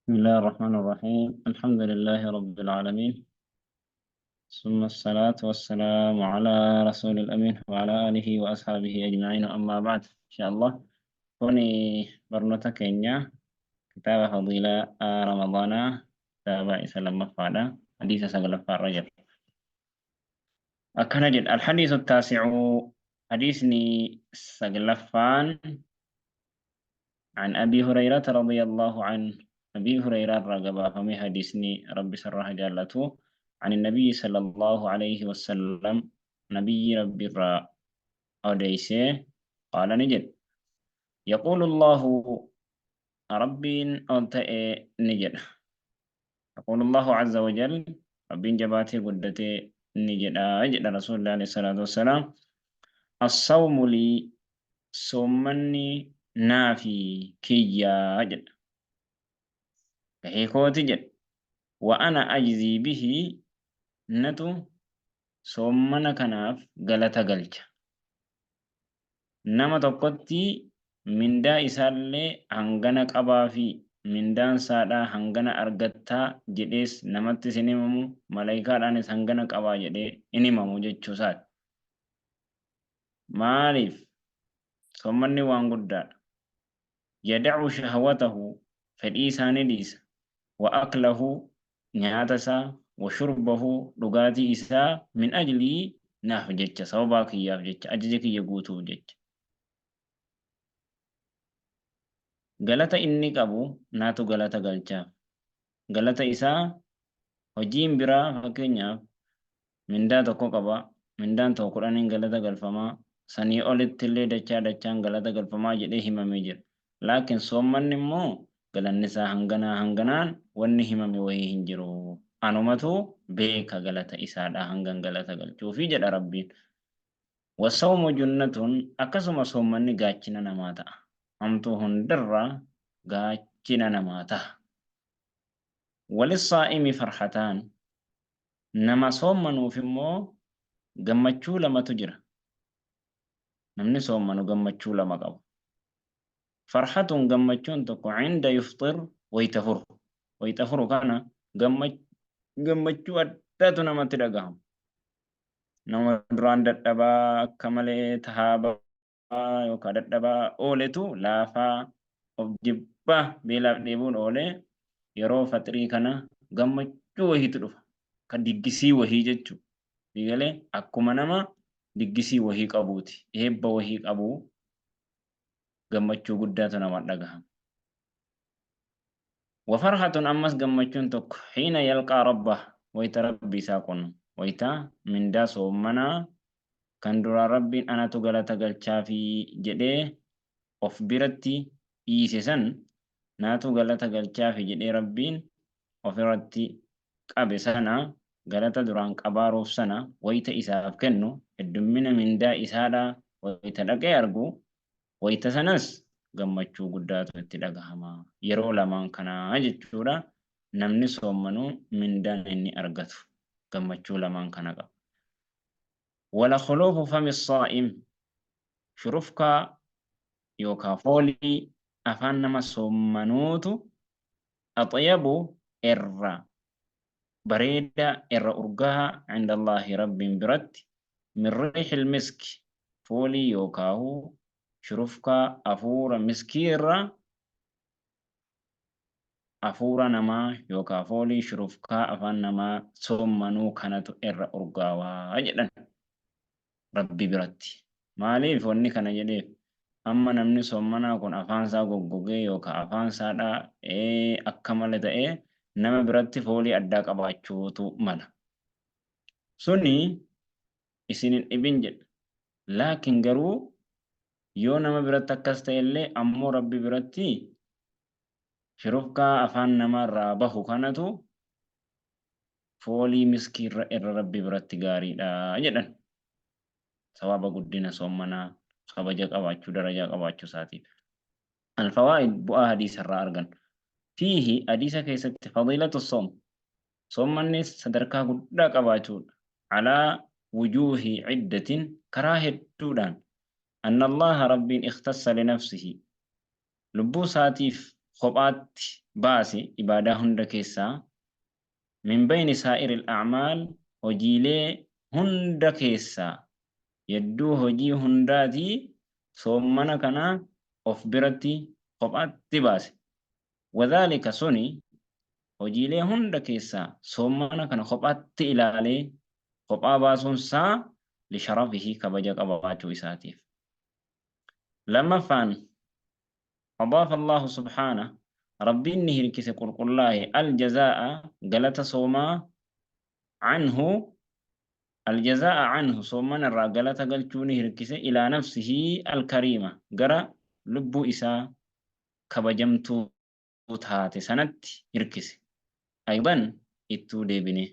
بسم الله الرحمن الرحيم. الحمد لله رب العالمين، ثم الصلاة والسلام على رسول الأمين وعلى آله وأصحابه أجمعين، أما بعد. إن شاء الله kuni barnoota keenya kitaaba fadiilaa Ramadaanaa, kitaaba isa lammaffaadha. Hadiisa sagalaffaarra jira. Akkana jedha: الحديث التاسع، hadiisni saglaffaan، عن أبي هريرة رضي الله عنه، أبي هريرة رغبا فمي حديثني ربي سرها جالته، عن النبي صلى الله عليه وسلم، نبي ربي را أوديسي، قال نجد: يقول الله، ربين أنت نجد، يقول الله عز وجل، ربين جباتي قدتي نجد أجد رسول الله عليه الصلاة والسلام: الصوم لي، soommanni naafi kiyyaa jedha. Gahee kooti jedha. وأنا أجزي به، natu soommana kanaaf galata galcha. Nama tokkotti mindaa isaallee hangana qabaa fi mindaan saadhaa hangana argattaa jedhees namatti hin himamu, malaayikaadhaanis hangana qabaa jedhee hin himamu jechuu isaati. Maaliif? Soommanni waan guddaadha. يدع شهوته، fedhii isaa ni dhiisa. وأكله، nyaata isaa، وشربه، dhugaatii isaa، من أجلي، naaf jecha, sababaa kiyyaaf jecha, ajaja kiyya guutuuf jecha. Galata inni qabu naatu galata galchaaf. Galata isaa hojiin biraa, fakkeenyaaf mindaa tokko qaba. Mindaan tokko 10n galata galfamaa. Sanii olitti illee dachaa dachaan galata galfamaa jedhee himamee jira. Laakiin soommanni immoo galanni isaa hanganaa hanganaan wanni himame wayii hin jiru. Anumatu beeka galata isaadha hangan galata galchuufi jedha Rabbiin. والصوم جنة، akkasuma soommanni gaachina namaa ta'a. Hamtuu hundarraa gaachina namaa ta'a. وللصائم فرحتان، nama soommanuuf immoo gammachuu lamatu jira. Namni soommanu gammachuu lama qaba. فرحة، gammachuun tokko، عند يفطر، wayta furu. Wayta furu kana gammachuu addaatu namatti dhagahama. Nama duraan dadhabaa akka malee tahaabaa yookaan dadhabaa ooletu, laafaa of jibbaa beelaaf dheebuun oolee, yeroo faxirii kana gammachuu wahiitu dhufa. Akka diggisii wahii jechuudha. Eegalee akkuma nama diggisii wahii qabuuti. Eebba wahii qabuu gammachuu guddaatu nama dhagahama. وفرحة، ammas gammachuun tokko، حين يلقى ربه، wayita rabbi isaa qunnu, wayita mindaa soommanaa kan duraa Rabbiin anatu galata galchaafi jedhee of biratti dhiise san, naatu galata galchaafi jedhee Rabbiin ofirratti qabe sana, galata duraan qabaaruuf sana wayita isaaf kennu, heddummina mindaa isaadha wayita dhaqee argu, wayita sanas gammachuu guddaatu itti dhagahama. Yeroo lamaan kanaa jechuudha, namni soommanuu mindaan inni argatu gammachuu lamaan kana qaba. ولخلوف فم الصائم، shurufkaa yookaan foolii afaan nama soommanuutu، أطيب، irra bareedaa, irra urgaa، عند الله، Rabbiin biratti، من ريح المسك، foolii yookaan shurufkaa afuura miskii irra, afuura namaa yookaan foolii shurufkaa afaan namaa soommanuu kanatu irra urgaawaa jedhan Rabbi biratti. Maaliif wanni kana jedheef? Amma namni soommanaa kun afaan isaa goggogee yookaan afaan isaadhaa akka malee ta'ee nama biratti foolii addaa qabaachuutu mala. Suni isin hin dhibin jedha. Laakiin garuu yoo nama biratti akkas ta'e illee, ammoo Rabbi biratti shurufkaa afaan namaarraa bahu kanatu foolii miskiirra irra Rabbi biratti gaariidha jedhan. Sababa guddina soommanaa, kabaja qabaachuu, darajaa qabaachuu isaatiif. الفوائد، bu'aa hadiisa irraa argan. فيه، hadiisa keessatti، فضيلة الصوم، soommanni sadarkaa guddaa qabaachuudha. على وجوه عدة، karaa hedduudhaan. أن الله، Rabbiin، اختص لنفسه، lubbuu isaatiif kophaatti baase ibaadaa hunda keessaa, min bayni saa'iril a'maal hojiilee hunda keessaa, yedduu hojii hundaatii soommana kana of biratti kophaatti baase. Wadhaalika suni hojiilee hunda keessaa soommana kana kophaatti ilaalee kophaa baasuun isaa lisharafihi kabaja qabaachuu isaatiif. Lammaffaan, Adaafa Allaahu subhaanah, Rabbiin ni hirkise qulqullaahe, al-jazaa'a, galata soomaa, anhu, al-jazaa'a anhu, soommana irraa galata galchuu ni hirkise, ilaa nafsihi al-kariima, gara lubbuu isaa kabajamtuu taate sanatti hirkise. Aydan, ittuu deebinee.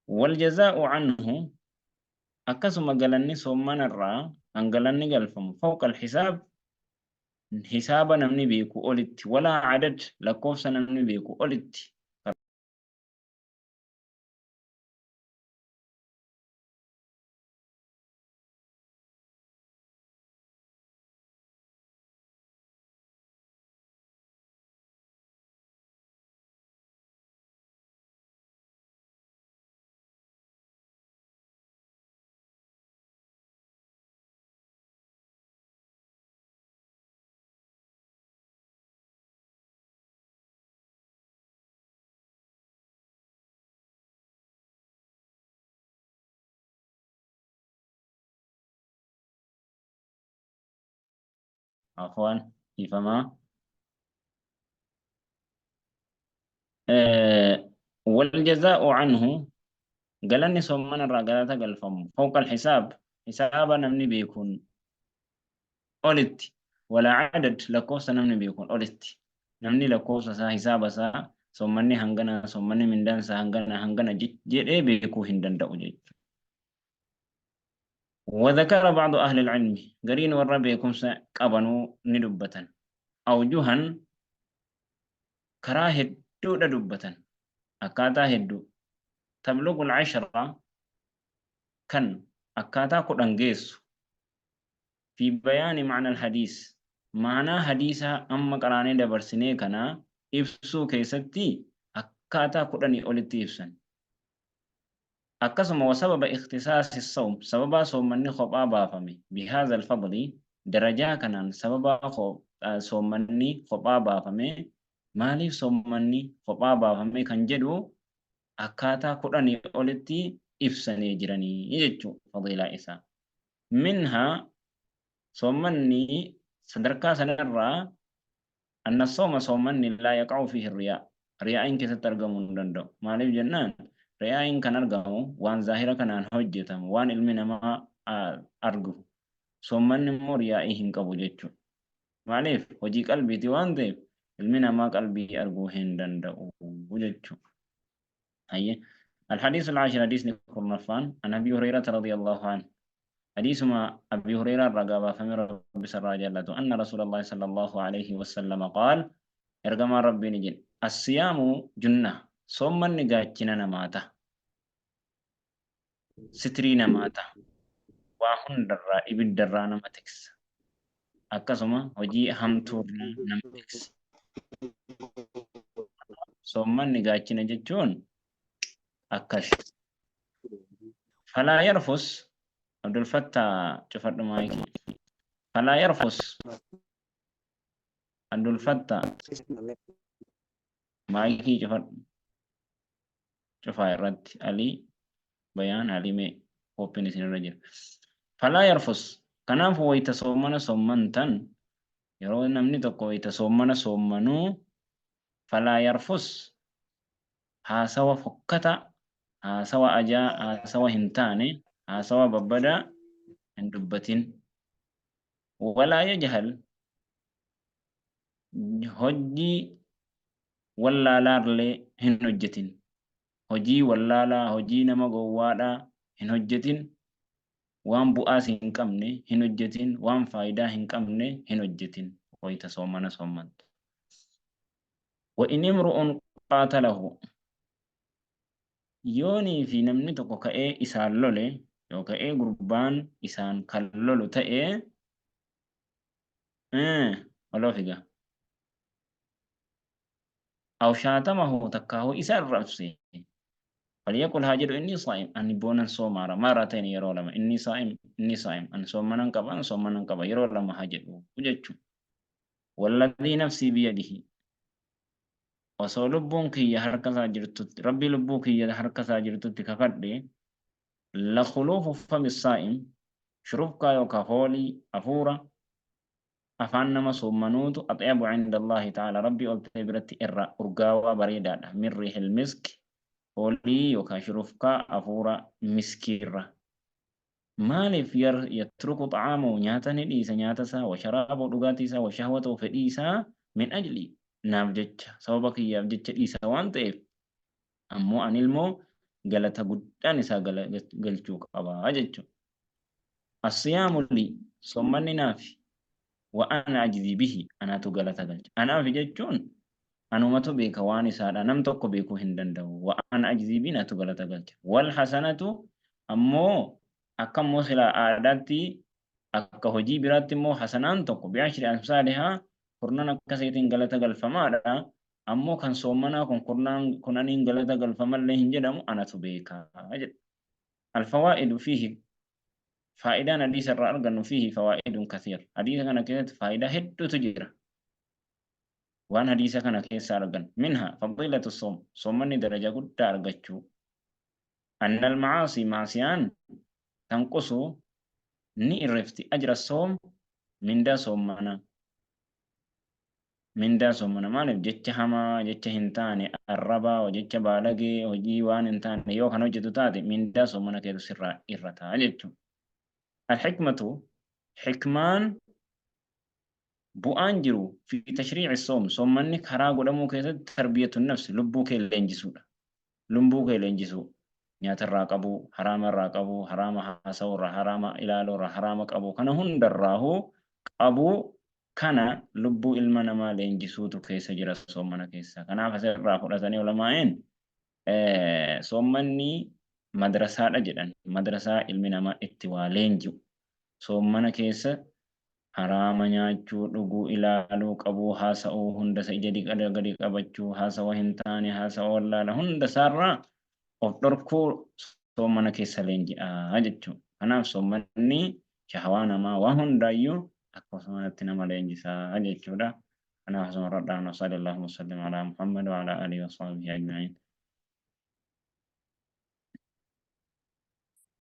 Wal-jazaa'u anhu, Akkasuma galanni soommana irraa kan galanni galfamu fawqa al-hisaab hisaaba namni beeku olitti walaa adad lakkoofsa namni beeku olitti kan Afwan dhiifamaa. Wal jazaa'u anhu galanni soommana irraa galata galfamu fawqa al-hisaab hisaaba namni beekuun olitti wala adad lakkoofsa namni beekuun olitti namni lakkoofsa isaa hisaaba isaa soommanni hangana soommanni mindaan isaa hangana hangana jedhee beekuu hin danda'u jechuudha. وذكر بعض أهل العلم قرين ورا بيكمسا قبنوا ندبة أوجها karaa hedduudha dubbatan akkaataa hedduu tablughul ashra kan akkaataa 10 geessu fi bayaani ma'na al-hadiis ma'anaa hadiisaa amma qaraanee dabarsinee kana ibsuu keessatti akkaataa kudhanii olitti ibsan. Akkasuma wa sababa ikhtisaasi sawm sababaa soommanni kophaa baafame bihaadha alfadli darajaa kanaan sababaa soommanni kophaa baafame maaliif soommanni kophaa baafame kan jedhu akkaataa kudhanii olitti ibsanii jiranii jechuu fadiilaa isaa. Minhaa soommanni sadarkaa sanarraa Anna sooma soomanni laa yaqa'u fiihi riyaa. Riyaa'iin keessatti argamuu hin danda'u. Maaliif jennaan riyaa'iin kan argamu waan zaahira kanaan hojjetamu waan ilmi namaa argu. Soommanni immoo riyaa'ii hin qabu jechuudha. Maaliif hojii qalbiiti waan ta'eef ilmi namaa qalbii arguu hin danda'u jechuudha. Hayyee. الحديث العاشر حديث kurnaffaan عن أبي هريرة رضي الله عنه حديث ما أبي هريرة رقابة فمن ربي سرى جلته أن رسول الله صلى الله عليه وسلم قال إرجما ربي نجل الصيام جنة صوم نجاتنا نماتا ستري نماتا وهن درا إبن درا نمتكس akkasuma hojii hamtuurraa nama tiksa. Soommanni gaachina jechuun akkas. Falaa yarfus Abdul Fattaa cufadhu maayikii. Falaa yarfus Abdul Fattaa maayikii cufadhu. Cufaa irratti Alii Bayaan Alii mee kooppiin isinirra jira. Falaa yarfus kanaafuu wayita soommana soommantan yeroo namni tokko wayita soommana soommanuu falaa yarfus haasawa fokkataa haasawa ajaa haasawa hin taane haasawa babbadaa hin dubbatin. Walaa yajhal hojii wallaalaallee hin hojjetin. Hojii wallaalaa, hojii nama gowwaadhaa hin hojjetin. Waan bu'aas hin qabne hin hojjetin, waan faayidaa hin qabne hin hojjetin. Wayita soomana soommantu. Wa in imru'un qaatalahu yoonii fi namni tokko ka'ee isaan lole yoo ka'ee gurbaan isaan kan lolu ta'e oloo figa. Aw shaatamahu takkaahuu isa arrabse, falyaqul haa jedhu, innii saa'im, ani boonan soomaara, marratain, yeroo lama, innii saa'im, innii saa'im, an soomanan qaba, an soomanan qaba, yeroo lama haa jedhu jechu. Walladhii nafsii biyadihi, osoo lubbuun kiyya harka isaa jirtutti, Rabbii lubbuu kiyya harka isaa jirtutti kakadhe, la khuluufu fami saa'im, shurufkaa yookaa foolii hafuura afaan nama soommanuutu, axyabu cinda Allaahi ta'ala, Rabbii ol ta'e biratti irra urgaawaa bareedaadha, min riihil misk, foolii yookaan shurufkaa hafuura miskiirra. Maaliif? Yatruku xa'aamahu, nyaata ni dhiisa, nyaata isaa, wa sharaabahu, dhugaatii isaa, wa shahwatahu, fedhii isaa, min ajli, naaf jecha, sababa kiyyaaf jecha dhiisa waan ta'eef, ammoo ani ilmoo galata guddaan isaa galchuu qaba jechuudha. Assiyaamu lii, soommanni naafi, wa ana ajzii bihi, anaatu galata galcha. Anaafi jechuun anumatu beeka waan isaadha, nam tokko beekuu hin danda'u. Wa ana ajzii bihi, naatu galata galcha. Wal hasanatu, ammoo akka immoo silaa aadaatti, akka hojii biraatti immoo, hasanaan tokko bi'ashri amsaalihaa, kurnan akkasiitiin galata galfamaadha. Ammoo kan soommanaa kun kurnaan kunaniin galata galfamallee hin jedhamu, anatu beeka jedha. Alfawaa'idu fiihi, faayidaan hadiisa irraa argannu, fiihi fawaa'idun kathiir, hadiisa kana keessatti faayidaa hedduutu jira. Waan hadiisa kana keessaa argannu, minha fadiilatu soom, soommanni daraja guddaa argachuu, anna almacaasii, maasiyaan, tanqusu, ni irrifti, ajra soom, mindaa soommanaa. Mindaa soomana maaliif? Jecha hamaa, jecha hin taane, arraba, jecha baalagee, hojii waan hin taane yoo kan hojjetu taate, mindaa soomana keetu sirraa irrataa jechuudha. Alhikmatu, hikmaan bu'aan jiru, fi tashriici soom, soommanni karaa godhamuu keessatti, tarbiyatu nafsi, lubbuu kee leenjisuudha. Lubbuu kee leenjisuu, nyaatarraa qabuu, haraamarraa qabuu, haraama haasa'uurraa, haraama ilaaluurraa, haraama qabuu, kana hundarraahuu qabuu. Kana lubbuu ilma namaa leenjisuutu keessa jira soommana keessa. Kanaaf asirraa fudhatanii ulamaa'een soommanni madrasaadha jedhan. Madrasaa ilmi namaa itti waa leenji'u. Soommana keessa haraama nyaachuu, dhuguu, ilaaluu, qabuu, haasa'uu, hundasa ija gadi qabachuu, haasawa hin taane, haasawa wallaala hunda isaarraa of dhorkuu soommana keessa leenji'a jechuudha. Kanaaf soommanni shahawaa namaa waan hundaayyuu akkasumanatti nama leenjisaa jechuudha. Kanaaf asuma irra dhaabna. Sallallahu wasallam ala Muhammad wa ala alihi wa sahbihi ajma'in.